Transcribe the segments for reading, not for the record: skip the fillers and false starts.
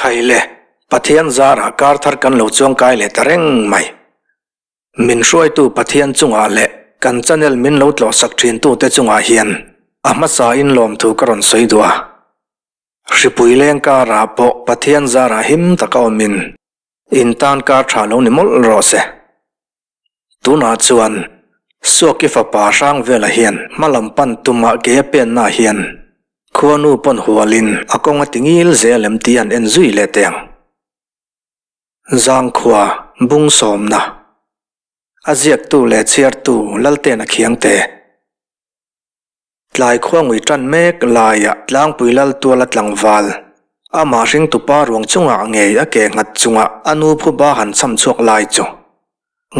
Khai le, Pathian zarah kar thar kan lo chuangkai leh ta reng mai. Min hruaitu Pathian chungah leh kan channel min lo tlawhsak thintute chungah hian a hmasain lawmthu ka rawn sawi duh a. Hripui leng karah pawh Pathian zarah him taka awmin in tan kar tha lo ni mawlh rawh se. Tunah chuan Suaki fapa Hrangvela hian hmalam pan tumah ke a pennaah hian khuanu pawn hualin a kawng a ti ngil zel em tih an en zui leh teh ang. Zangkhua bung sawmna a ziaktu leh chhiartu Laltena Khiangte. Tlai khua ngui tan mek laia tlangpui lal tuala tlangval, amah hringtupa ruang chungah ngei a ke nghat chunga a nu phuba han cham chhuak lai chu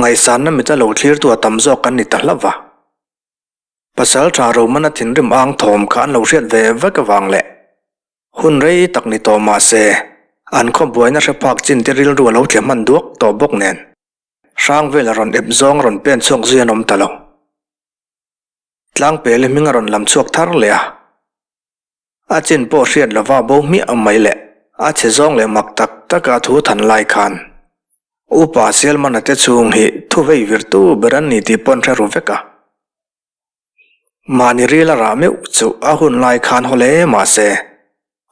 ngaihsanna mita lo thlirtu a tam zawk an ni ta hlauh va. Pasalṭha Romana thinrim ang thawm kha an lo hriat ve vek avang leh hun rei tak ni tawh mah se an khaw buaina hre phak chin te rilru a lo tle hman duak tawh bawk nen hrang vela rawn ep zawng a rawn pen chhuak zui an awm ta lo. Tlangpel hming a rawn lam chhuak thar leh a, a chin pawh hriat lova bo hmiah mai leh a chhe zawng leh mak tak taka thu than lai khan Upa Sialmana te chhung hi thu vei virtu ber an ni tih pawn hre ru vek a. Mahni ril a rah meuh chu a hun lai khan haw hle mah se,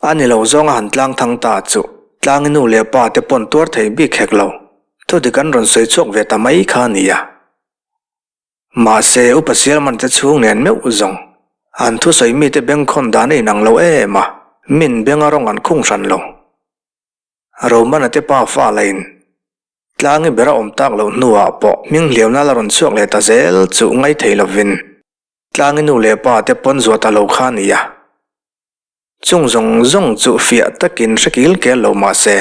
a ni lo zawng a han tlang thang ta chu tlangi nu leh pa te pawn tuar thei bik hek lo, thudik an rawn sawi chhuak ve ta mai kha a ni a. Mahse, Upa Sialman te chhung nen meuh zawng an thusawi mite bengkhawn dan a inang lo em a, min benga rawng an khung hran lo. Romana te pa fa lain tlangi bera awm tak loh hnuah pawh hming hliamna la rawn chhuak leh ta zel chu ngai thei lovin tlangi nu leh pa te pawn zuah ta lo kha a ni a. Chung zawng zawng chu fiah takin hre kil kel lo mahse,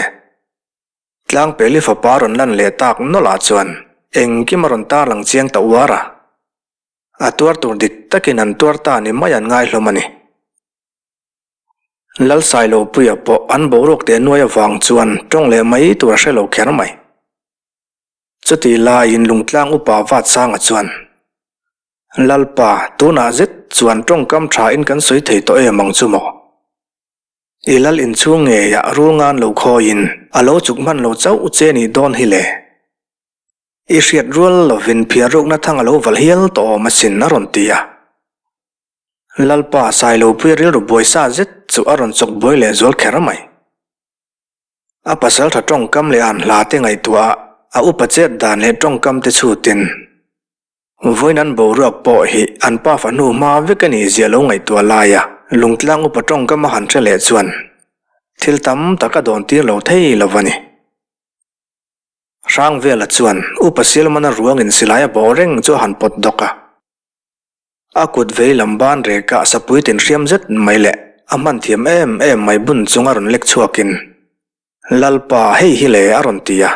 Tlangpeli fapa rawn lan leh tak nawlh ah chuan engkim a rawn tarlang chiang ta uar a, a tuar tur dik takin an tuar ta ni mai an ngai hlawm a ni. Lalsailopuia pawh an boruak teh nuai avang chuan tawng leh mai tur a hre lo kher mai. Chutih laiin Lungtlang upa Vatsanga chuan, Lalpa, tunah zet chuan tawngkam tha in kan sawi thei tawh em ang chu maw? I lal inchhung ngeiah rul ngan lo khawiin a lo chuk hman lo chauh che nih dawn hi le. I hriat rual lovin phiar rukna thang a lo valh hial tawh awm asin a rawn ti a. Lalpa Sailopuia rilru buaisa zet chu a rawn chawk buai leh zual kher mai. A pasaltha tawngkam leh an hla te ngaihtuah a upa chet dan leh tawngkam te chhutin Vawiin an boruak pawh hi an pa fahnu hma vek a nih zia lo ngaihtuah laia Lungtlang upa tawngkam a han hre leh chuan thil tam tak a dawn tir lo thei lo va ni. Hrangvela chuan Upa Silmana ruangin silai a bawh reng chu a han pawt dawk a. A kut vei lam ban rekah sapui tin hriam zet mai leh a hman thiam em em mai bun chung a rawn lek chhuakin, Lalpa hei hi le a rawn ti a.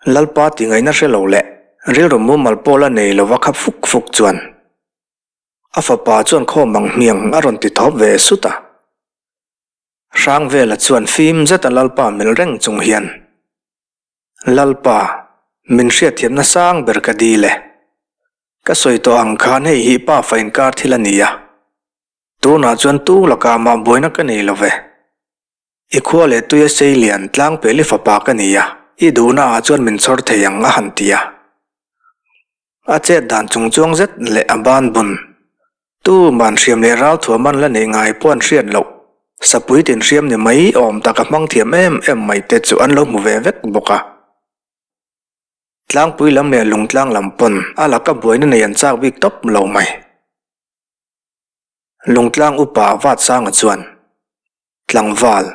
Lalpa ti ngaihna hre lo leh rilru mumal pawh la nei lova khap fuk fuk chuan a fapa chuan khawm ang hmiang a rawn ti thawp ve sut a. Hrangvela chuan fim zeta Lalpa melh reng chung hian, Lalpa, min hriatthiamna sang ber ka dil e. Ka sawi tawh ang khan hei hi pa fa inkar thil a ni a. Tunah chuan tu lakah mah buaina ka nei lo ve. I khua leh tuia sei lian tlangpel i fapa ka ni a, i duhna ah chuan min chhawr thei ang a han ti a. A chet dan chung chuang zet leh a ban bun. Tu man hriam leh ral thuam an la neih ngai pawh an hriat loh. Sapui tin hriam ni mai awm tak a hmang thiam em em mai te chu an lo hmu ve vek bawk a. Tlangpui lam leh lungtlang lam pawn a laka buaina nei an chak bik tawp lo mai. Lungtlang upa Vatsanga chuan. Tlangval,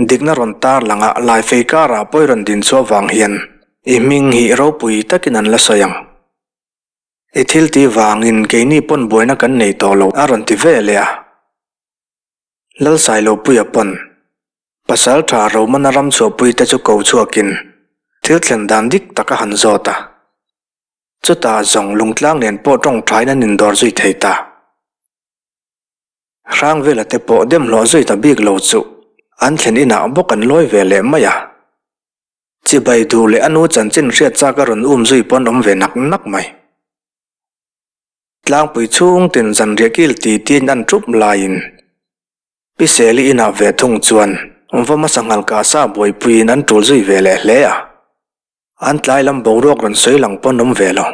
dikna rawn tar langah Laifei karah pawi rawn din chhuah vang hian i hming hi ropui takin an la sawi ang. I thil tih vangin keini pawn buaina kan nei tawh lo a rawn ti ve leh a. Lalsailopuia pawn pasal tha Romana ram chhuahpui te chu ko chhuakin thil thlen dan dik tak a han zawt a. Chutah zawng lungtlang nen pawh tawngthain an indawr zui thei ta. Hrangvela te pawh dem hlawh zui ta bik lo chu an thlen inah bawk an lawi ve leh mai a. Chibai duh leh a nu chanchin hriat chak a rawn um zui pawn awm ve nak nak mai. Tlangpui chhung tin zanriah kil ti tiin an thup laiin Pi Seli inah ve thung chuan. Vawma sanghal kah sa buaipuiin an tul zui ve leh hle a. An tlai lam boruak rawn sawi lang pawn awm ve lo.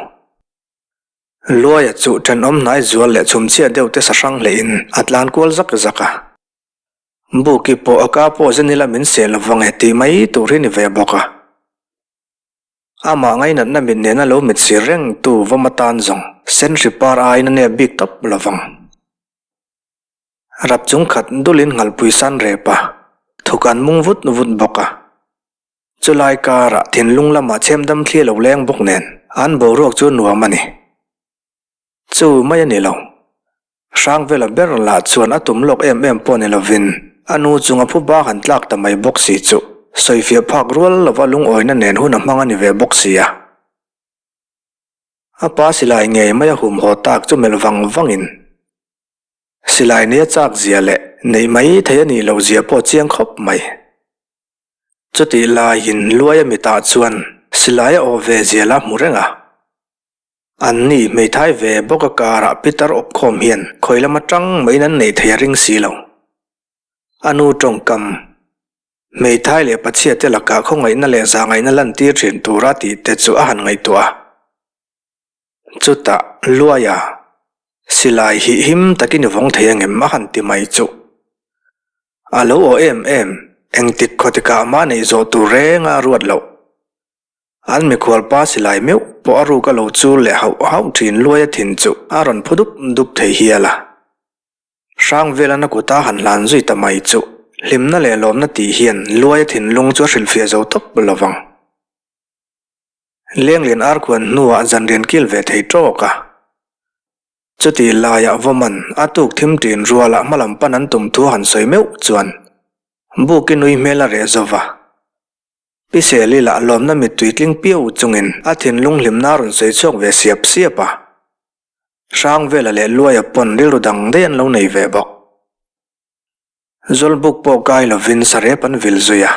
Luaia chu thenawm hnai zual leh chhumchhiat deuh te sa hrang hlehin a tlan kual zak zak a. Buki pawh a ka pawh zen ila min seh lo vang e tih mai tur hi ni ve bawk a. Amah ngainatna mit nena lo mit sir reng tu vawm atan zawng sen hri par aiin a nep bik tawp lo vang. Rap chung khat dulin nghalpui san rep a, thuk an mung vut vut bawk a. Chulai karah thinlung lamah chhemdam thli a lo leng bawk nen an boruak chu nuam a ni. Chu mai a ni lo. Hrangvela ber lah chuan a tum lawk em em pawh ni lovin a nu chunga phu bak han tlak ta mai bawk si chu sawifiah phak rual lova lungawina nen hun a hmang a ni ve bawk si a. A pa silai ngei mai a hum haw tak chu melh vang vangin silai nei a chak zia leh neih mai thei a nih loh zia pawh chiang khawp mai. Chutih laiin Luaia mitah chuan silai a awh ve zia la hmu reng a. An ni hmeithai ve bawk a karah pitar awpkhawm hian khawi lam atang maiin an neih thei a ring si lo. A nu tawngkam, hmeithai leh pachhia te lakah khawngaihna leh zahngaihna lantir thin tura tih te chu a han ngaihtuah a. Chutah, Luaia, silai hi him takin i vawng thei angem a han ti mai chu. A lo aw em em, engtik khawtikah mah neih zawh tur renga ruat loh. An mikhual pa silai meuh pawh a ruk a lo chul leh hauh hauh thin luai a thin chu a rawn phu dup dup thei hial a. Hrangvelan a kuta han hlan zui ta mai chu hlimna leh lawmna tih hian luai a thinlung chu a hrilhfiah zo tawp lo vang. Lenglian arkhuan hnuah zanrian kil ve thei tawk a. Chutih laiah Vawman a tuk thim ṭin rualah hmalam pan an tum thu han sawi meuh chuan Buki nui hmel a reh zo va. Pi Seli lah lawmna mittui tling piau chungin a thinlung hlimna a rawn sawi chhuak ve siap siap a. Hrangvela leh Luaia pawn rilru dang daih an lo nei ve bawk. Zawlbuk pawh kai lovin sarep an vil zui a.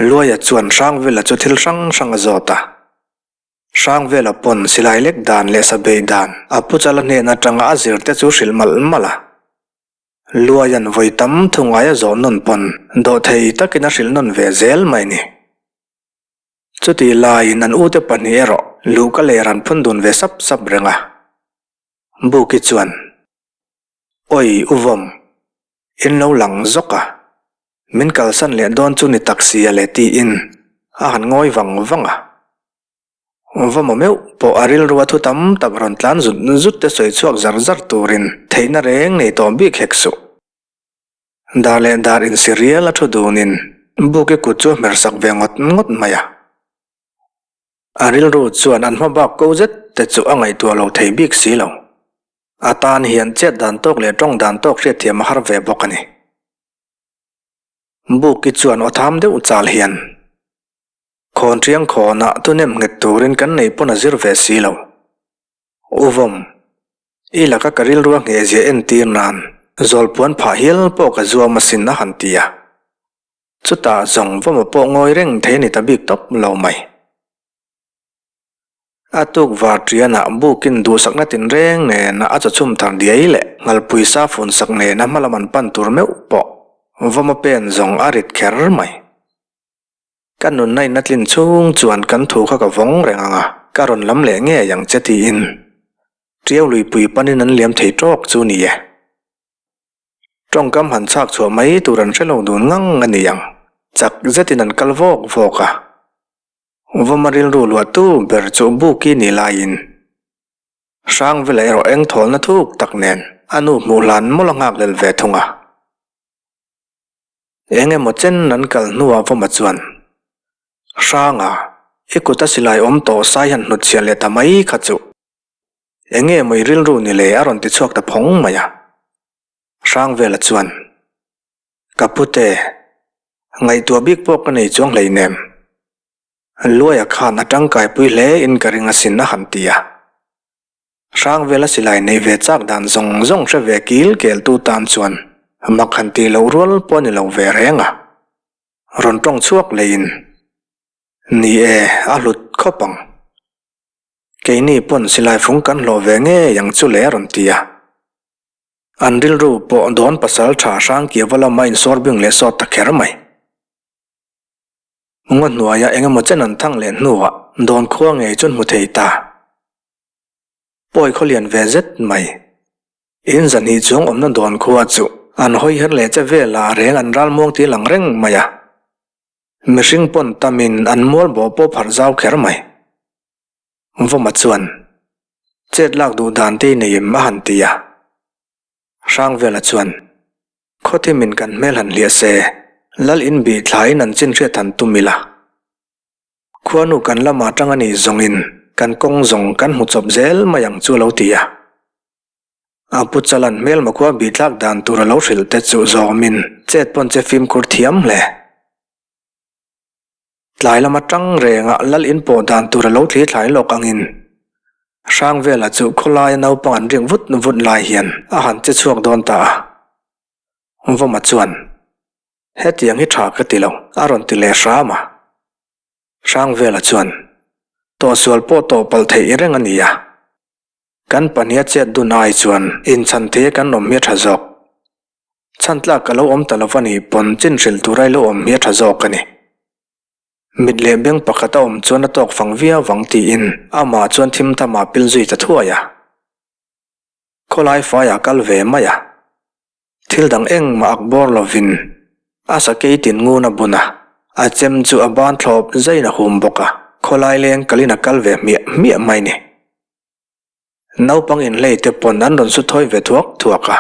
Luaia chuan Hrangvela chu thil hrang hrang a zawt a. Hrangvela pawn silai lek dan leh sabeih dan a pu chala hnen atanga a zir te chu hrilh malh malh a. Luaian vawi tam thu ngai a zawh nawn pawn dawhthei takin a hrilh nawn ve zel mai ni. Chutih laiin an ute pahnih erawh luhka ler an phun dun ve sap sap reng a. Buki chuan, Awi u Vawm, in lo lang zawk a, min kalsan leh dawn chu ni tak sia le tiin a han ngawi vang vang a. Va maw meuh pawh a rilrua thu tam tak rawn tlan zut zut te sawi chhuak zar zar turin theihna reng nei tawh bik hek suh. Dar leh dar insi rial a thu dunin Buki kut chu a hmer sak ve ngawt ngawt mai a. A rilru chuan an hma bak ko zet te chu a ngaihtuah lo thei bik si lo. A tan hian chet dan tawk leh tawng dan tawk hriatthiam a har ve bawk a ni. Buki chuan aw tham deuh chal hian. Khawn ṭiang khawnah thunem nghet turin kan nei pawn a zir ve si lo. U Vawm, i laka ka rilru a nghehzia entir nan zawlpuan phah hial pawh ka zuam asin a han ti a. Chutah zawng Vawma pawh ngawi reng thei a ni ta bik tawp lo mai. A tuk var ṭianah bukin duhsakna tinreng nena a chawchhum thar diai leh nghalpui sa funsak nena hmalam an pan tur meuh pawh Vawma pen zawng a rit kher mai. Ka nunna in a tlin chhung chuan kan thu kha ka vawng reng ang a, ka rawn lam leh ngei ang che tiin Ṭiau luipui panin an liam thei ṭawk chu ni e. Ṭawngkam han chhak chhuah mai tur an hre lo dun ngang a ni ang, chak zetin an kal vawk vawk a. Vawma rilru luahtu ber chu Buki ni laiin Hrangvela erawh eng thawlna thuk tak nen a nu hmuh hlan mawlh a nghakhlel ve thung a. Eng emaw chen an kal hnuah Vawma chuan, Hranga, i kuta silai awm tawh sai han hnutchhiah leh ta mai kha chu. Eng nge maw i rilru ni le a rawn ti chhuak ta phawng mai a. Hrangvela chuan, Ka pute, ngaihtuah bik pawh ka nei chuang hleinem. Luaia khan a tangkaipui hle in ka ring asin a han ti a. Hrangvela silai nei ve chak dan zawng zawng hre ve kil kel tu tan chuan mak han tih loh rual pawh a ni lo ve reng a. Rawn tawng chhuak leiin, Ni e, a hlut khawp ang. Keini pawn silai fung kan hlawh ve ngei ang chu le a rawn ti a. An rilru pawh dawn pasal tha Hrangkiava lama insawr bing leh sawt ta kher mai. Ngaw hnuaia eng emaw chen an thang leh hnuah dawn khua ngei chu an hmu thei ta. Pawi khaw lian ve zet mai. In zahnih chuang awmna dawn khua chu an hawi her leh che velah reng an ral muang ti lang reng mai a. Mihring pawn tamin an mual bawh pawh pharh zau kher mai. Vawma chuan, Chet lak duh dan te i nei em? a han ti a. Hrangvela chuan, Khawthimin kan hmel han hliah se, Lal in bih thlain an chin hriat han tum ila. Khuanu kan lamah tang a nih zawngin kan kawng zawng kan hmu chawp zel mai ang chu a lo ti a. A pu Chalan hmelma khua bihthlak dan tur a lo hrilh te chu zawmin chet pawn che fimkhur thiam hle. Tlai lama tang rengah lal in pawh dan tur a lo thli thlai lawk angin Hrangvela chu khawlaia naupang an rik vut vut lai hian a han che chhuak dawn ta a. Vawma chuan, Hetiang hi tha ka ti lo, a rawn ti leh hram a. Hrangvela chuan, Tawhsual pawh tawh palh theih reng a ni a. Kan pahniha chet dun ai chuan inchhan thei a kan awm hi a tha zawk. Chhan tlak ka lo awm ta lo va ni pawn chin hrilh tur ai lo awm hi a tha zawk a ni. Mit leh beng pakhat a awm chuan a tawk fang viau vang tiin amah chuan thim tham ah pil zui ta thuai a. Khawlai fai ah kal ve mai a. Thil dang engmah ak bawr lovin a sakei tin ngun a bun a, a chem chu a ban thlawp zaiin a hum bawk a, khawlai leng kalin a kal ve hmiah hmiah mai ni. Naupang inhlei te pawn an rawn su thawi ve thuak thuak a.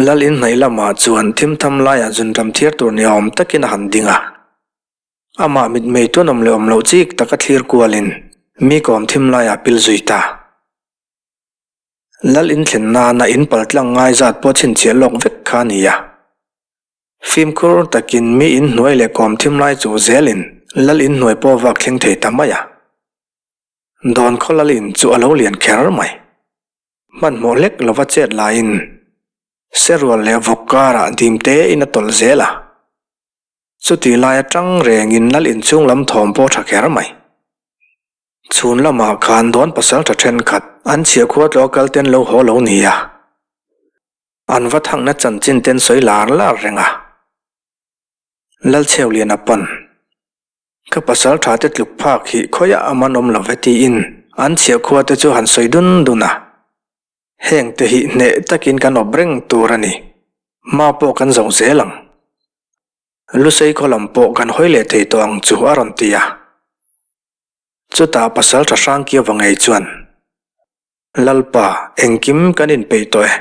Lal inhnaih lamah chuan thim tham laiah zunram thiar tur ni awm takin a han ding a. Amah mitmei tuan awm leh awm loh chik taka thlir kualin mi kawm thim laiah pil zui ta. Lal inthlen nana in paltlang ngai zat pawh chhinchhiah lawk vek kha a ni a. Fimkhur takin mi inhnuai leh kawm thim lai chu zelin lal inhnuai pawh vak thleng thei ta mai a. Dawn khaw lal in chu a lo lian kher mai. Hmanhmawh hlek lova chet laiin serual leh vawk karah dim tein a tawlh zel a. Chutih lai atang rengin lal inchhung lam thawm pawh a tha kher mai. Chhun lamah khan dawn pasaltha thenkhat an chhiahkhua tlawh kal ten lo haw lo ni a. An va thangna chanchin ten sawi lar lar reng a. Lalchheuliana pawn Ka pasal tha te tluk phak hi khawiah a man awm lo ve tiin an chhiahkhua te chu han sawi dun dun a. Heng te hi hneh takin kan awp reng tur a ni. Hma pawh kan zo zel ang. Lusei khaw lam pawh kan hawi leh thei tawh ang chu a rawn ti a. Chutah pasal tha Hrangkiava ngei chuan, Lalpa, engkim kan inpeih tawh e.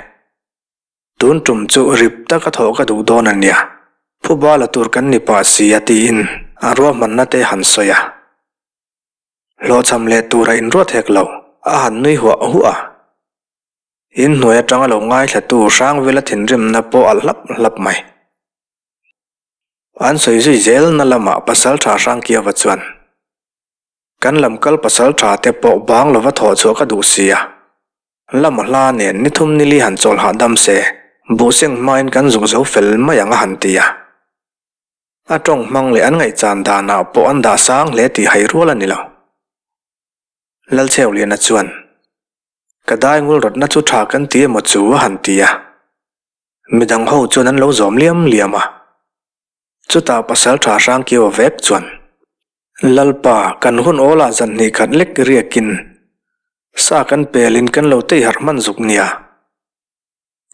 Tun tum chu rip taka thawh ka duh dawn a nia, phuba la tur kan ni pah si a tiin a ruahmanna te han sawi a. Hlawhchham leh tura inruat hek lo, a han nui huah huah a. Inhnuai atanga lo ngaithlatu Hrangvela thinrimna pawh a hlap hlap mai. An sawi zui zelna lamah Pasaltha Hrangkiava chuan, Kan lamkal Pasaltha te pawh bang lova thawh chhuah ka duh si a. Lama hla nen ni thum nili han chawl hahdam se, buhseng hmain kan zuk zo fel mai ang a han ti a. A tawng hmang leh an ngaihchan danah pawh an dah sang hle tih hai rual a ni lo. Lalcheuliana chuan, Ka dai ngul rawtna chu tha kan ti emaw chu a han ti a. Midang ho chuan an lo zawm liam liam a. Chutah pasal tha Hrangkiaua vek chuan, Lalpa, kan hun awlah zan hnih khat lek riakin sa kan pelin kan lo tei harh hman zuk nia.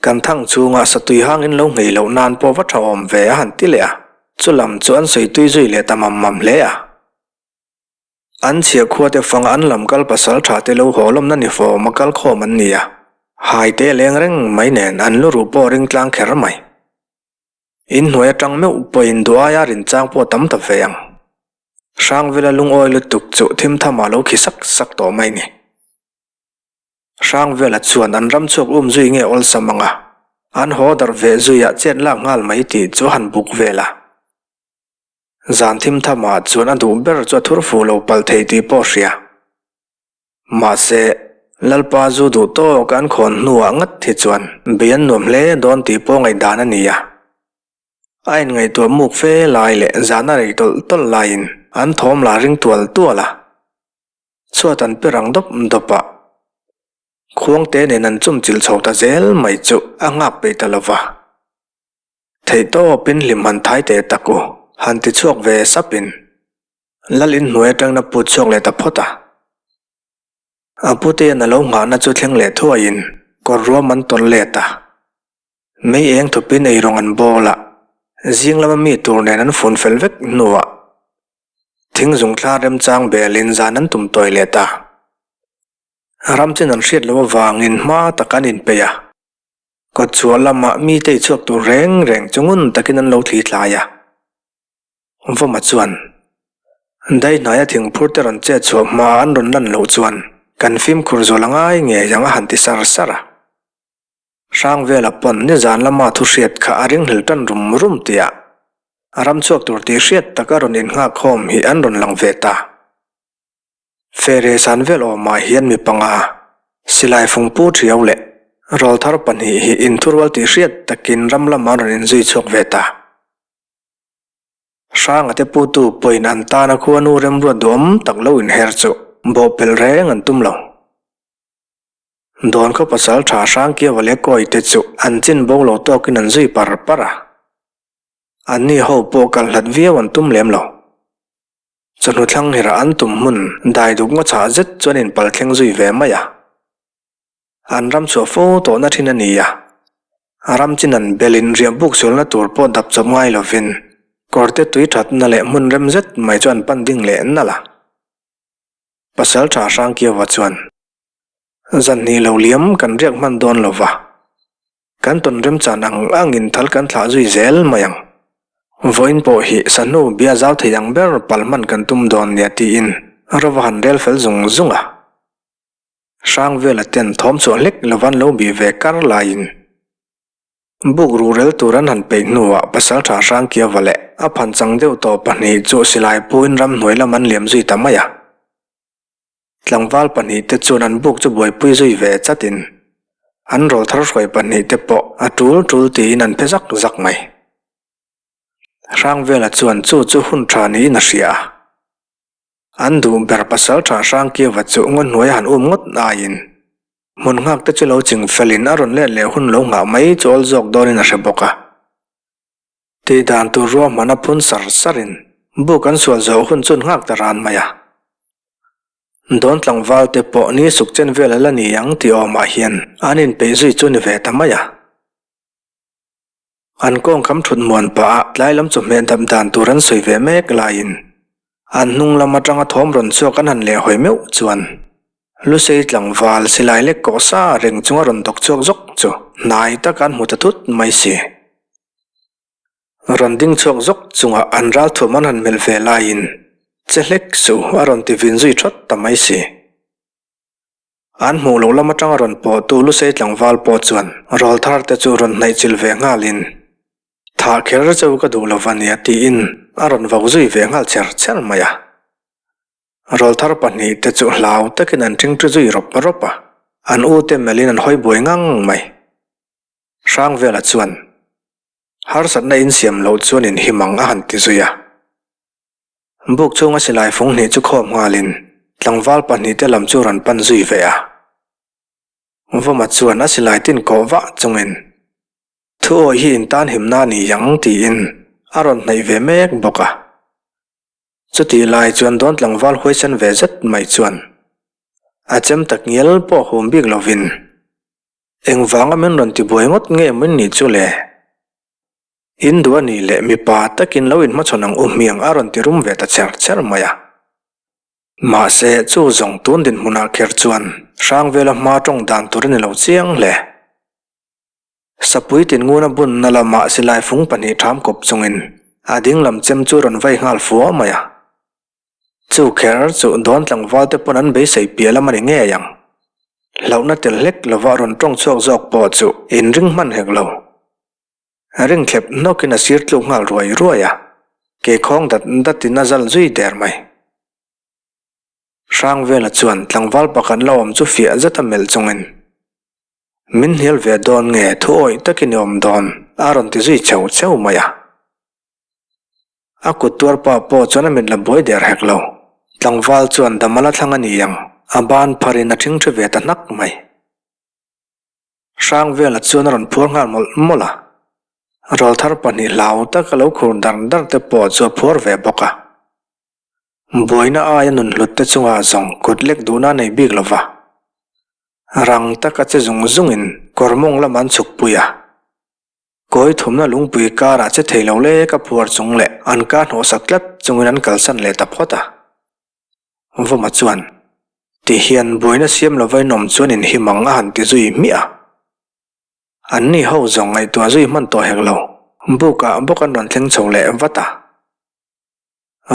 Kan thang chhungah satui hangin lo nghei loh nan pawh va tha awm ve a han ti leh a, chu lam chu an sawi tui zui leh ta mam mam hle a. An chhiah khuate fanga an lam kal pasal tha te lo haw lawmna ni fawm a kal khawm an ni a, hai te leng reng mai nen an lu ruh pawh ring tlang kher mai. In hnuai atang meuh pawhin duh aia rinchang pawh tam ta ve ang. Hrangvela lungawi lutuk chu thim tham ah lo khi sak sak tawh mai ni. Hrangvela chuan an ram chhuak um zui nge awlsam ang a, an haw darh ve zui ah chet lak nghal mai tih chu a han buk vel a. Zan thim tham ah chuan a duh ber chu a thur fuh lo palh thei tih pawh hria. Mahse, Lalpa zu duh tawk an khawn hnuah ngat hi chuan bei an nuam hle dawn tih pawh ngaihdan a ni a. A inngaihtuah muk fe lai leh zahna rei tawlh tawlh laiin an thawm la ring tual tual a. Chhuat an pe rang dawp dawp a. Khuangte nen an chumchilh chho ta zel mai chu a nghak peih ta lo va. Theihtawpin hlim han thai teh tak u, han ti chhuak ve sapin Lal inhnuai atangin a put chhuak leh ta phawt a. A putean a lo nghahna chu thleng leh thuaiin kawr ruam an tawn let a. Mei eng thupin eirawng an bawl a, zing lama mi tur nen an fun fel vek hnuah thing zung thla remchang belin zan an tum tawi leh ta. Ram chin an hriat loh avangin hma tak an inpeih a. Kawtchhuah lamah mite i chhuak tur reng reng chu ngun takin an lo thli thlai a. Vawma chuan, Dai hnaia thingphur te rawn chet chhuah hma an rawn lan loh chuan kan fimkhur zual a ngai ngei ang a han ti sar sar a. Hrangvela pawn nizan lama thu hriat kha a ringhlel tan rum rum tih a ram chhuak tur tih hriat taka rawn innghakkhawm hi an rawn lang ve ta. Fere san vel awmah hian mi panga, silai fungpu thiau leh rawlthar pahnih hi inthurual tih hriat takin ram lamah an rawn inzui chhuak ve ta. Hranga te putu pawhin an tana khuanu remruat duhawm tak lo inher chu bawhpelh reng an tum lo. Dawn khaw pasal tha Hrangkiava leh Kawi te chu an chin bo lo tawkin an zui par par a. Anni ho pawh kal hlat viau an tum lem lo. Chawhnu thlang hirah an tum hmun dai duk ngaw chhah zet chuan inpal thleng zui ve mai a. An ram chhuah fo tawhna thin a ni a. A ram chin an belin riah buk sualna tur pawh dap chawp ngai lovin kawrte tui thatna leh hmun rem zet mai chu an pan ding leh nalh a. Pasal tha Hrangkiava chuan, Zan hnih lo liam kan riak hman dawn lo va. Kan tawn remchan ang angin thal kan thlah zui zel mai ang. Vawiin pawh hi sahnu bia zau thei ang ber pal hman kan tum dawn nia tiin rova han rel fel zung zung a. Hrangvela ten thawm chhuah hlek lova an lo bih ve kar laiin buk ruhrel tur an han peih hnuah Pasaltha Hrangkiava leh a phanchang deuh tawh pahnih chu silai puin ramhnuai lam an liam zui ta mai a. Tlangval pahnihte chuan an buk chu buaipui zui ve chatin an rawlthar hruai pahnihte pawh a tul tul tiin an phe zak zak mai. Hrangvela chuan chu chu hun tha niin a hria a. An duh ber pasal tha Hrangkiava chu ngaw hnuai a han um ngawt aiin hmun nghak te chu lo ching felin a rawn let leh hun lo nghah mai chu awl zawk dawnin a hre bawk a. Tih dan tur ruahman a phun sar sarin buk an sual zawh hun chun nghak ta ran mai a. Dawn tlangval te pawh ni suk chen vel a la ni ang tih awmah hian an inpeih zui chu ni ve ta mai a. An kawngkham thut muan pah a tlai lam chawhmeh dap dan tur an sawi ve mek laiin an hnung lam atanga thawm rawn chhuak an han leh hawi meuh chuan Lusei tlangval silai lek kawh sa reng chunga rawn dawk chhuak zawk chu hnai taka an hmu ta thut mai si. Rawn ding chhuak zawk chungah an ral thuam an han melh ve laiin che hlek suh a rawn ti vin zui thawt ta mai si. An hmuh loh lam atanga rawn pawhtu Lusei tlangval pawh chuan rawlthar te chu rawn hnaih chilh ve nghalin Thah kher cheu ka duh lo va nia tiin a rawn vau zui ve nghal cher cher mai a. Rawlthar pahnih te chu hlau takin an ṭingṭi zui rawp rawp a, an u te melhin an hawi buai ngang mai. Hrangvela chuan Harsatna insiam loh chuan inhim ang a han ti zui a. Buk chhunga silai fung hnih chu khawm nghalin tlangval pahnihte lam chu rawn pan zui ve a. Vawma chuan a silai tin kawh vah chungin, Thu awi hi intan himna a ni ang tiin a rawn hnaih ve mek bawk a. Chutih lai chuan dawn tlangval huaisen ve zet mai chuan a chem tak ngial pawh hum bik lovin, Engvanga min rawn ti buai ngawt nge maw in nih chu le? In duh a nih leh mipa takin lo inhmachhawn ang u hmiang a rawn ti rum ve ta cher cher mai a. Mahse, chu zawng tun dinhmunah kher chuan Hrangvela hma tawng dan tur a ni lo chiang hle. Sapui tinnguna bunna lamah silai fung pahnih ṭham kawp chungin a dinglam chem chu rawn vai nghal fua mai a. Chu kher chu dawn tlangval te pawn an beisei piah lam a ni ngei ang. Hlauhna tel hlek lova rawn tawng chhuak zawk pawh chu inring hman hek lo. Ring thlep hnawkin a sir tluk nghal ruai ruai a, ke khawng dat datin a zal zui der mai. Hrangvela chuan tlangval pakhat la awm chu fiah zeta melh chungin, Min hnial ve dawn nge thu awih takin i awm dawn? a rawn ti zui cheu cheu mai a. A kut tuar pa pawh chuan a mit la buai der hek lo. Tlangval chuan dam a la thlang a ni ang, a ban pharin a ṭhingṭhi ve ta hnak mai. Hrangvela chuan a rawn phuar nghal mawlh mawlh a. Rawlthar pahnih hlau taka lo khur dar dar te pawh chu a phuar ve bawk a. Buaina aia nun hlut te chungah zawng kut lek duhna a nei bik lo va. Rang taka che zung zungin kawr mawng lam an chhuk pui a. Kawi thumna lungpui karah che thei lo lek a phuar chung leh an kar hnawhsak tlat chungin an kalsan leh ta phawt a. Vawma chuan, Ti hian buaina siam lova inawm chuan inhim ang a han ti zui hmiah a. An ni ho zawng ngaihtuah zui hman tawh hek lo, bukah bawk an rawn thleng chho leh vat a.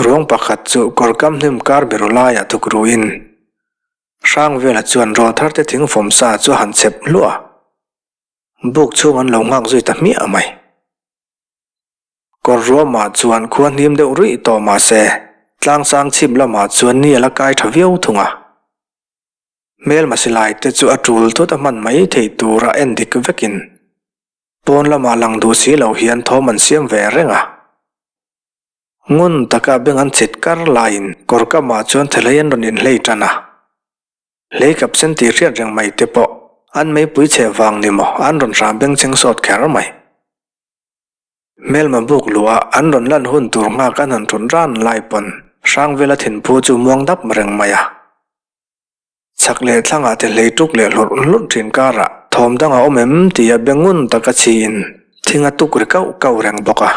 Ruang pakhat chu kawr kam hnim kar biru laiah thuk ruin Hrangvela chuan rawlthar te thing fawm sa chu a han chep hluah a. Buk chhung an lo nghak zui ta hmiah mai. Kawr ruamah chuan khua hnim deuh ruih tawh mah se, tlangsang chhip lamah chuan ni a la kai tha viau thung a. Hmelma silai te chu a tul thut a hman mai theih tura en dik vekin pawn lamah lang duh si lo hian thawm an siam ve reng a. Ngun taka beng an chhit kar laiin kawr kamah chuan thelei an rawn inhlei tan a. Hlei kap sen tih hriat reng mai te pawh an meipui chhe vang ni maw an rawn hram bengchheng sawt kher mai. Hmelma buk luah an rawn lan hun tur nghak an han thun ran lai pawn Hrangvela thinphu chu muang dap reng mai a. Chhak leh thlangah te hlei tuk leh hlawrh hlawrh thin karah thawm dang a awm em tia be ngun taka chhiin thing a tuk ri kauh kauh reng bawk a.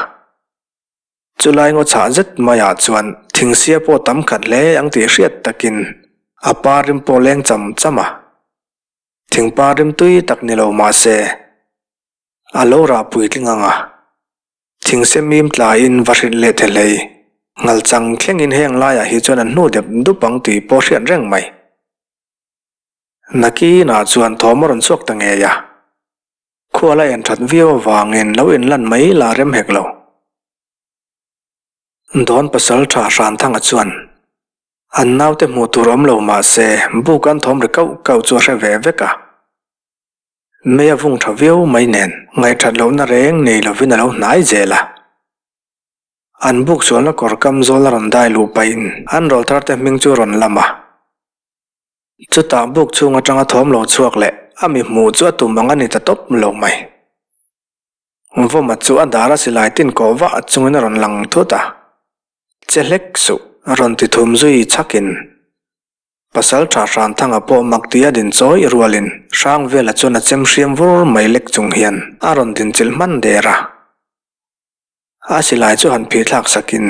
Chulai ngaw chhah zet maiah chuan thingsia pawh tam khat hle ang tih hriat takin a pa rim pawh leng cham cham a. Thingpa rim tui tak ni lo mah se A lo rah puitling ang a, thingse mim tlaiin va hrilh leh the hlei. Ngalchang thlengin heng laiah hi chuan an hnu dep dup ang tih pawh hriat reng mai. Nakinah chuan thawm a rawn chhuak ta ngei a, khual a en that viau avangin lo inlan mai la rem hek lo. Dawn pasal tha Hranthanga chuan an naute hmuh tur awm lo mah se buk an thawm ri kauh kauh chu a hre ve vek a. Mei a vung tha viau mai nen ngaihthat lohna reng nei lovin a lo hnai zel a. An buk sualna kawr kam zawl a rawn dai luh pahin an rawlthar te hming chu a rawn lam a. Chutah buk chhung atanga thawm lo chhuak leh a mi hmuh chu a tum ang a ni ta tawp lo mai. Vawma chu a dar a silai tin kawh vah chungin a rawn lang thut a. Che hlek suh a rawn ti thum zui chhakin. Pasal tha Hranthanga pawh mak tia din chawi rualin Hrangvela chuan a chem hriam vur mai lek chung hian a rawn din chilh hman der a. A silai chu han phih thlak sakin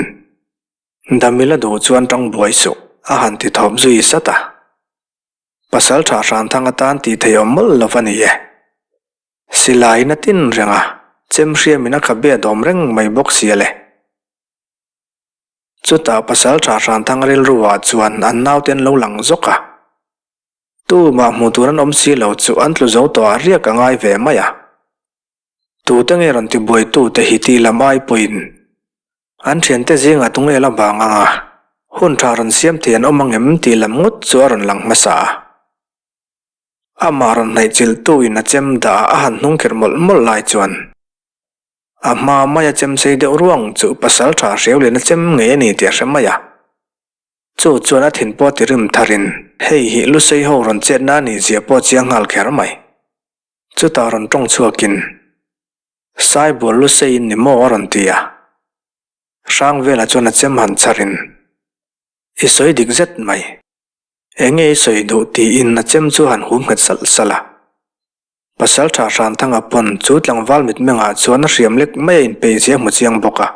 Damila duh chuan tang buai suh a han ti thawp zui sat a. Pasal tha Hranthanga tan tih theih awm mawlh lo va ni e. Silaiin a tin reng a, chem hriamin a khabe a dawm reng mai bawk sia le. Chutah pasal tha Hranthang rilruah chuan an naute an lo lang zawk a. Tumah hmuh tur an awm si lo chu an tlu zo tawh ah riak a ngai ve mai a. Tute nge rawn ti buaitute hi tih lam ai pawhin an thiante zingah tunge la vang ang a, hun tha rawn siam thei an awm ang em tih lam ngawt chu a rawn lang hmasa a. Amah rawn hnaihchilhtu in a chem dah a han hnung kherh mawlh mawlh lai chuan A hma maia chem sei deuh ruang chu pasal tha hreu lian a chem ngei a ni tih a hre mai a. Chu chuan a thin pawh ti rim tharin hei hi Lusei ho rawn chetna a nih zia pawh chiang nghal kher mai. Chutah rawn tawng chhuakin, Saibual Lusei in ni maw a rawn ti a. Hrangvela chuan a chem han chharin, I sawi dik zet mai. Enge i sawi duh tiin a chem chu han hum nghet salh salh a. Pasal tha Hranthanga pawn chu tlangval mitmengah chuan a hriam lek mai a inpeih zia hmu chiang bawk a,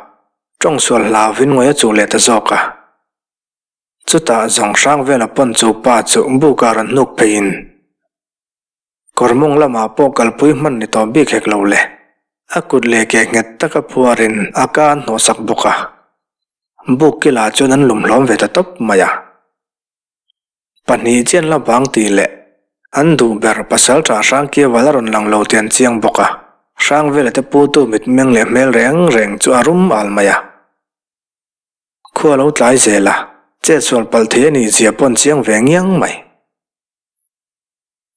tawng sual hlauvin ngawi a chuh leh ta zawk a. Chutah zawng Hrangvela pawn chu pa chu bukah rawn hnuk pheiin kawr mawng lamah pawh kalpui hman ni tawh bik hek lo le, a kut leh ke nghet taka phuarin a ka an hnawhsak bawk a. Buk kilah chuan an lum hlawm ve ta tawp mai a. Pahnih chian la vang tih leh an duh ber pasal tha Hrangkiaval a rawn lang lo tih an chiang bawk a, Hrangvela te putu mitmeng leh hmel reng reng chu a rum al mai a. Khua lo tlai zel a, chetsual palh thei a nih zia pawh an chiang ve ngiang mai.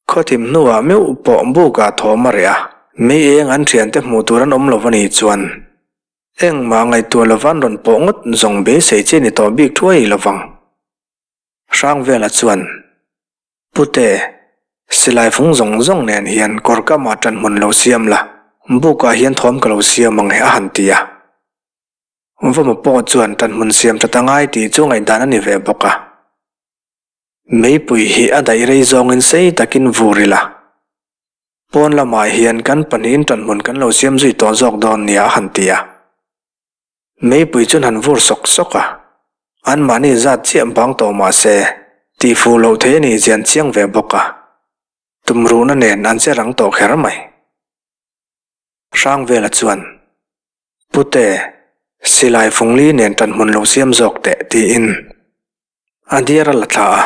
Khawthim hnuah meuh pawh bukah thawm a reh a, mei eng an thiante hmuh tur an awm lo a nih chuan engmah ngaihtuah lova an rawn pawh ngawt zawng beisei chi a ni tawh bik thuai lovang. Hrangvela chuan, Pute, Silai fung zawng zawng nen hian kawr kamah ṭan hmun lo siam la, bukah hian thawm ka lo siam ang e a han ti a. Vawma pawh chuan ṭan hmun siam ṭhat a ngai tih chu ngaihdan a ni ve bawk a. Meipui hi a daih rei zawngin sei takin vur ila. Pawn lamah hian kan pahnihin ṭan hmun kan lo siam zui tawh zawk dawn nia a han ti a. Meipui chuan han vur sawk sawk a, anmahni zat chiah bang tawh mah se, tihfuh loh thei a nih zian chiang ve bawk a, tumruhna nen an che rang tawh kher mai. Hrangvela chuan, Pute, silai fungli nen ṭanhmun lo siam zawk teh, tiin a diar a la thla a,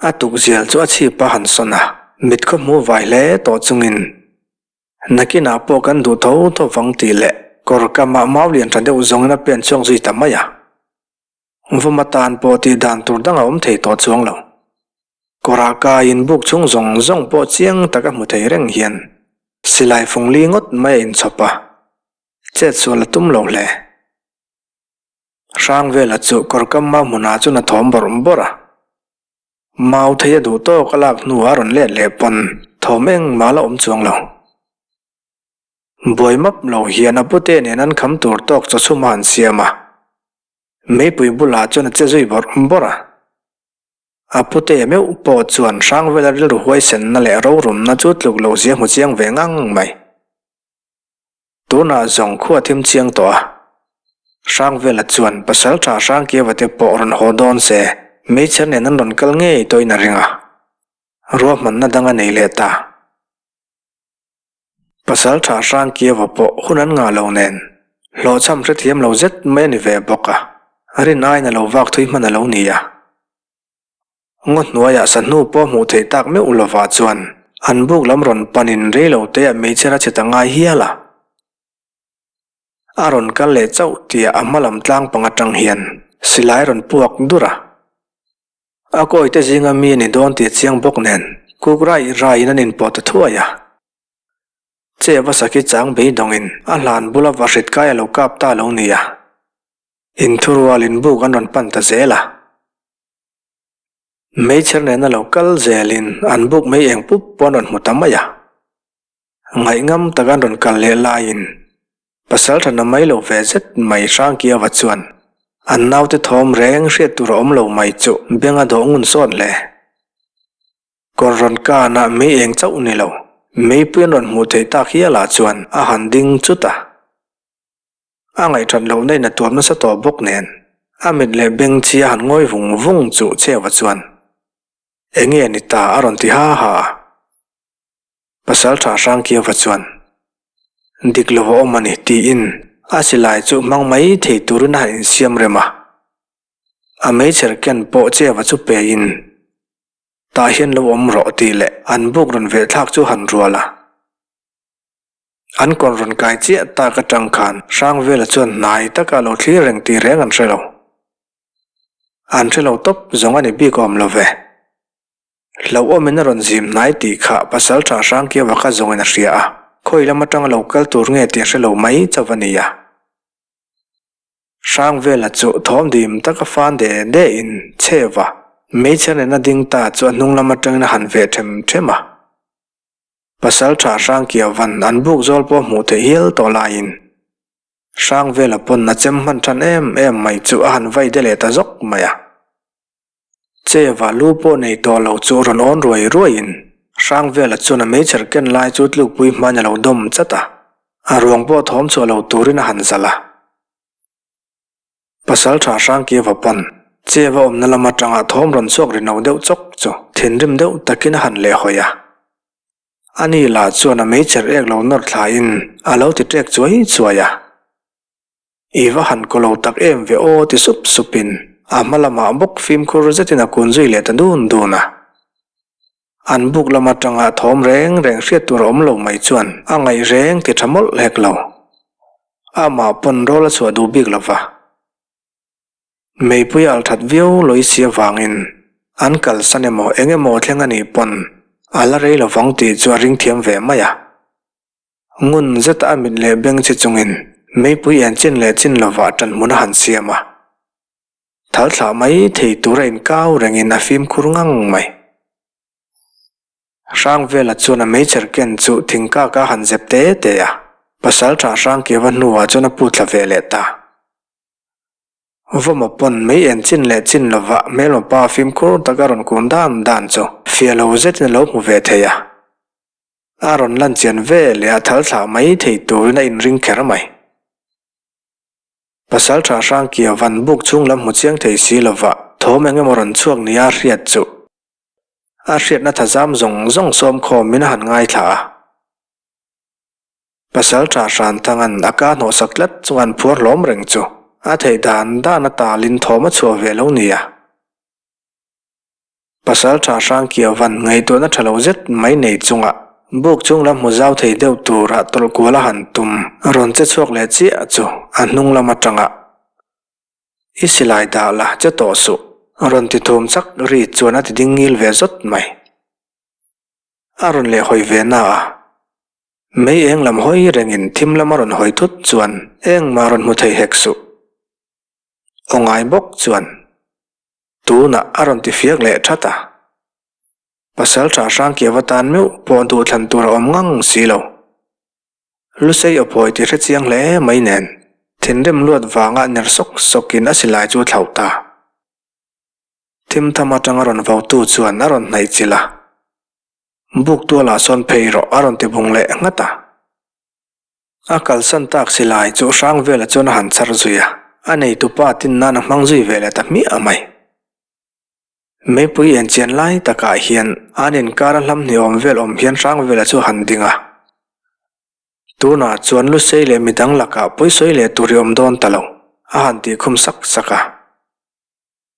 a tukzial chu a chhip a han sawn a, mit khaw hmu vai hle tawh chungin Nakinah pawh kan duh tho tho vang tih leh kawr kamah mau lian tha deuh zawngin a pen chhuak zui ta mai a. Vawm atan pawh tih dan tur dang a awm thei tawh chuang lo. Kawrah kaiin buk chhung zawng zawng pawh chiang taka hmu thei reng hian silai fung li ngawt mai a inchhawp a, chet sual a tum lo hle. Hrangvela chu kawr kam mau hmunah chuan a thawm bawrh bawrh a. Mau thei a duh tawk a lak hnu a rawn let leh pawn thawm engmah la awm chuang lo. Buai map lo hian a pute nen an kham tur tawk chaw chhum a han siam a, meipui bulah chuan a che zui bawrh bawrh a. A pute meuh pawh chuan Hrangvela rilru huaisenna leh rorumna chu tluk loh zia hmu chiang ve ngang mai. Tunah zawng khua thim chiang tawh a. Hrangvela chuan pasal tha Hrangkiava te pawh rawn haw dawn se, hmeichhe nen an rawn kal ngei tawhin a ring a. Ruahmanna dang a nei leh ta. Pasal tha Hrangkiava pawh hun an ngah lo nen, hlawhchham hrethiam lo zet mai a ni ve bawk a, rin aiin a lo vak thui hman a lo ni a. Ngaw hnuaiah sahnu pawh hmuh theih tak meuh lovah chuan an buk lam rawn panin reilo teah hmeichhe ra che ta ngai hial a. A rawn kal leh chauh tia a hma lam tlang pang atang hian silai rawn puak dur a. A kawite zinga mi a ni dawn tih a chiang bawk nen kuk raih raihin an inpawh ta thuai a. Che va sakhi chang beidawngin a hlan bula vahrit kai a lo kap ta lo nia. Inthurualin buk an rawn pan ta zel a. Meichher nena lo kal zelin an buk mei eng pup pawh an rawn hmu ta mai a. Ngaihngam taka an rawn kal leh laiin pasal tha na mai lo ve zet mai Hrangkiava chuan an naute thawm reng hriat tur a awm lo mai chu beng a dawh ngun sawt hle. Kawr rawn kanah mei eng chauh ni lo, meipui an rawn hmuh theih tak hialah chuan a han ding chut a. A ngaihṭhat lohna in a tuam nasa tawh bawk nen, a mit leh beng chi a han ngawi vung vung chuh Cheuva chuan, Enge ni ta? a rawn ti ha ha a. Pasalṭha Hrangkiauva chuan, Dik lo a awm a ni, tiin a silai chu hmang mai thei turin a han insiam rem a. A meichher ken pawh Cheuva chu pein, Tah hian lo awm rawh, tih leh an buk rawn vehthlak chu han rual a. An kawn rawn kai chiah tak atang khan Hrangvela chuan hnai taka lo thlir reng tih reng an hre lo. An hre lo tawp zawng a ni bik awm lo ve. Hlauhawmin a rawn zim hnai tih kha Pasaltha Hrangkiava kha zawngin a hria a, khawi lam atanga lo kal tur nge tih a hre lo mai chauh a ni a. Hrangvela chu thawm dim taka fan de de in chheva hmeichhe nena ding ta chu a hnung lam atangin a han veh them them a. Pasal tha Hrangkia van an buk zawl pawh hmuh theih hial tawh laiin Hrangvela pawn a chem hman than em em mai chu a han vai de leh ta zawk mai a. Cheva lu pawh nei tawh lo chu rawn awn ruai ruaiin Hrangvela chuan a meichher ken lai chu tlukpui hmain a lo dawm chat a, a ruang pawh thawm chhuah lo turin a han zalh a. Pasal tha Hrangkiava pawn Cheva awmna lam atanga thawm rawn chhuak ri no deuh chawk chu thinrim deuh takin a han leh hawi a. Ani lah chuan a meichher ek lo nawr thlain a lo ti ṭek chuai chuai a. I va han kaw lo tak em ve aw ti sup supin a hma lamah bawk fimkhur zetin a kun zui leh ta dun dun a. An buk lam atanga thawm reng reng hriat tur a awm lo mai chuan a ngaih reng ti tha mawlh hlek lo. Amah pawn rawl a chhuah duh bik lo va. Meipui al that viau lawih si avangin an kalsan emaw eng emaw thleng a nih pawn a la rei lo vang tih chu a ring thiam ve mai a. Ngun zeta a mit leh beng che chungin meipui en chin leh chin lovah ṭanhmun a han siam a. Thal thlah mai thei tura inkau rengin a fimkhur ngang mai. Hrangvela chuan a meichher ken chu thingkak a han zep te te a, Pasalṭha Hrangkiava hnuah chuan a put thla ve leh ta. Vawma pawn mei en chin leh chin lova hmelma pa fimkhur taka rawn kun dan dan chu fiah lo zetin a lo hmu ve thei a. A rawn lan chian ve leh a thal thlah mai thei turin a inring kher mai. Pasalṭha Hrangkia van buk chhung lam hmu chiang thei si lova thawm eng emaw rawn chhuak nia hriat chu a hriatna thazam zawng zawng sawm khawmin a han ngaithla a. Pasalṭha Hranthanga'n a ka hnawhsak tlat chunga an phuar hlawm reng chu a theih dan dan a talin thawm a chhuah ve lo nia. Pasalṭha Hrangkiavan ngaihtuahna ṭha lo zet mai nei chunga buk chung lam hmu zau thei deuh tura tawlh kual a han tum rawn che chhuak leh chiah chu a hnung lam aṭanga I silai dah la che tawh suh rawn ti thum chak ri chuan a ti ding ngil ve zawt mai. A rawn leh hawi ve na a. Mei eng lam hawi rengin thim lam a rawn hawi thut chuan engmah rawn hmu thei hek suh. Aw ngai bawk chuan tunah a rawn ti fiak leh that a. Pasalṭha Hrangkiava tan meuh pawh duhthlan tur a awm ngang si lo. Lusei aw phawi ti hre chiang hle mai nen thinrim luat vanga ner sawk sawkin a silai chu a thlauh ta. Thim tham atanga rawn vautu chuan a rawn hnaih chilh a. Buk tualah sawn phei rawh a rawn ti bung leh nghat a. A kalsan tak silai chu hrang velah chuan a han chhar zui a, a neitupa tin nan a hmang zui ve leh ta hmiah mai. Meipui en chian lai takah hian an inkar a hlam hniawm vel awm hian hrang velah chu a han ding a. Tunah chuan Lusei leh midang lakah pawisawi leh tur i awm dawn ta lo, a han tih khum sak sak a.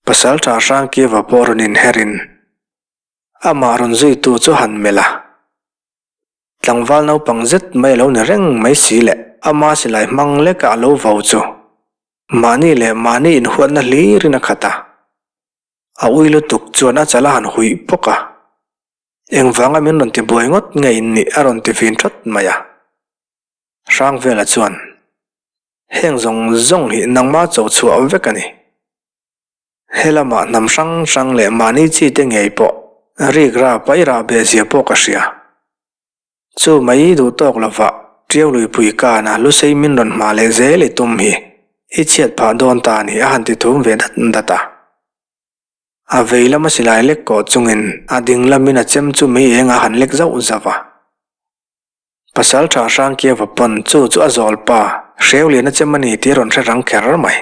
Pasalṭha Hrangkiva pawh rawn inherin Amah rawn zuitu chu han melh a, tlangval naupang zet mai a lo ni reng mai si le, ama silai hmang lekah a lo vau chu mahni leh mahni inhuatna hlirin a khat a, a ui lutuk chuan a chal a han huih pawk a, engvanga min rawn ti buai ngawt nge in nih a rawn ti vin thawt mai a. Hrangvela chuan, Heng zawng zawng hi nangma cho chhuah vek a ni. He lamah hnam hrang hrang leh mahni chi te ngei pawh rik ra paih rah beh zia pawh ka hria. Chu mai duh tawk lovah Tiau Luipui kana Lusei min rawn hma leh zel i tum hi i chhiat phah dawn ta ni a han ti thum ve dat dat a. A vei lama silai lek kawh chungin a ding lamin a chem chu mei eng a han lek zauh zauh a. Pasalṭha Hrangkiava pawn chu chu a zawl pa Hreuliana chem a ni tih a rawn hre rang kher mai.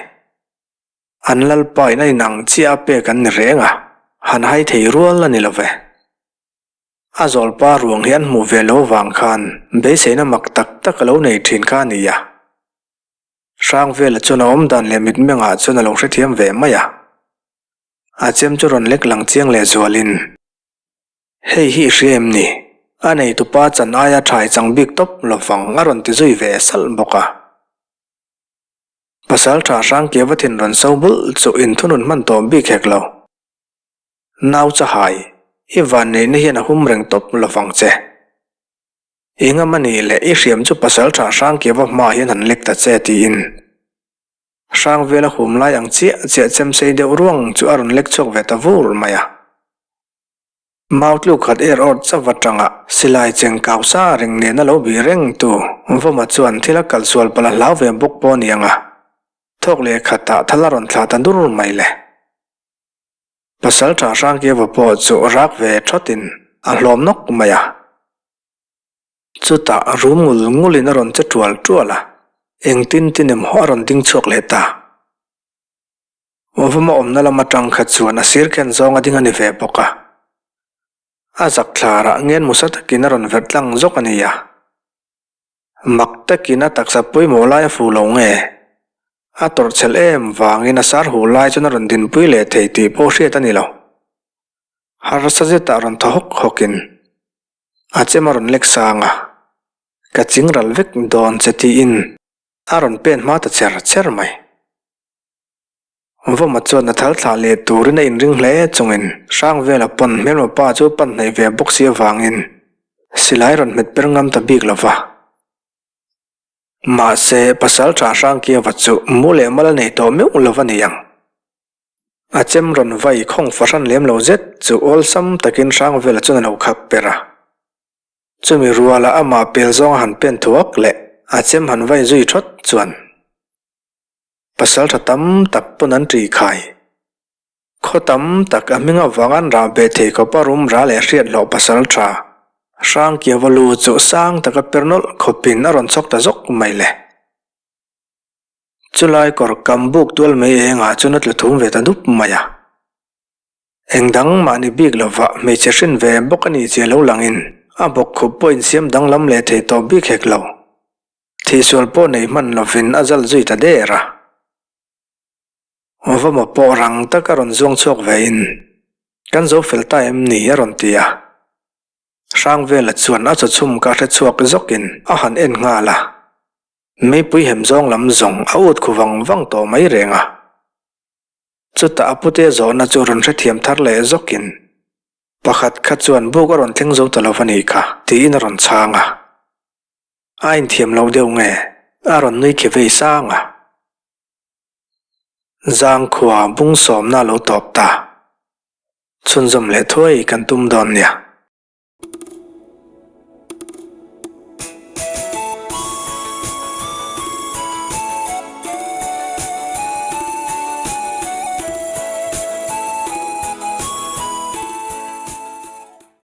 An lalpa in a inang chiah a pek an ni reng a, han hai thei rual a ni lo ve. A zawlpa ruang hi an hmuh ve lo vang khan beiseina mak tak tak a lo nei thin kha a ni a. Hrangvela chuan a awmdan leh mitmengah chuan a lo hrethiam ve mai a. A chem chu rawn lek lang chiang leh zualin, Hei hi i hria em ni? A neitupa chan aia thai chang bik tawp lo vang a rawn ti zui ve salh bawk a. Pasalṭha Hrangkiava thin rawn so bulh chu inthunun hman tawh bik hek lo. Nau chahai, i vanneihna hian a hum reng tawp lo vang che. I ngam a nih leh i hriam chu Pasalṭha Hrangkiava hmaah hian han lek ta che tiin Hrangvela hum lai ang chiah chiah chemsei deuh ruang chu a rawn lek chhuak ve ta vur mai a. Mau tluk khat er awrh chauh atanga silai cheng kau sa reng nena lo bih reng tu Vawma chuan thil a kal sual palh a hlau ve bawk pawh a ni ang a, thawk leh khatah thal a rawn thlah ta dur mai le. Pasalṭha Hrangkiava pawh chu rak ve thawtin a hlawm nawk mai a. Chutah rum ngul ngulin a rawn che ṭual ṭual a, engtin tin emaw a rawn ding chhuak leh ta. Vawma awmna lam atang kha chuan a sir khen zawng a ding a ni ve bawk a. A zak thlarah ngen musa takin a rawn verh tlang zawk a ni a. Mak takin a taksa pawimawh lai a fuh lo nge? A tawrhchhelh em vangin a sar huh lai chuan a rawn dinpui leh thei tih pawh hriat a ni lo. Harsa zetah rawn thaw hawk hawkin a chem a rawn lek sang a, Ka chingral vek dawn che tiin a rawn pen hma ta cher cher mai. Vawma chuan a thal thlah leh turin a inring hle chungin Hrangvela pawn hmelma pa chu pan hnaih ve bawk si avangin silai rawn hmet per ngam ta bik lo va. Mahse, Pasalṭha Hrangkiava chu mu leh mal a nei tawh meuh lo va ni ang. A chem rawn vai khawng fahran lem lo zet chu awlsam takin Hrangvela chuan a lo khak per a. Chumi ruala amah pel zawnga han pen thuak leh a chem han vai zui thawt chuan pasaltha tam tak pawn an ṭih khai. Khaw tam tak a hming avang an rah beh thei khawp a rum ra leh hriat hlawh pasaltha Hrangkiava lu chu sang taka per nawlh khawpin a rawn chhawk ta zawk mai le. Chulai kawr kam buk tual mai engah chuan a tlu thum ve ta dup mai a. Eng dang mahni bik lova hmeichhe hrin ve bawk a nih che lo langin a bawk khup pawh insiam danglam leh thei tawh bik hek lo. Thihsual pawh nei hman lovin a zal zui ta der a. Vama pawh rang taka rawn zuang chhuak vein, Kan zo fel ta em ni? a rawn ti a. Hrangvela chuan a chawchhum ka hre chhuak zawkin a han en nghal a. Meipui hem zawng lam zawng a ut khu vang vang tawh mai reng a. Chutah a pute zawhna chu rawn hrethiam thar leh zawkin, Pakhat kha chuan buk a rawn thleng zo ta lo va nih kha, tiin a rawn chhang a. A inthiam lo deuh nge? A rawn nui khi vei sang a. Zangkhua bung sawmna a lo tawp ta. Chhunzawm leh thuai kan tum dawn nia.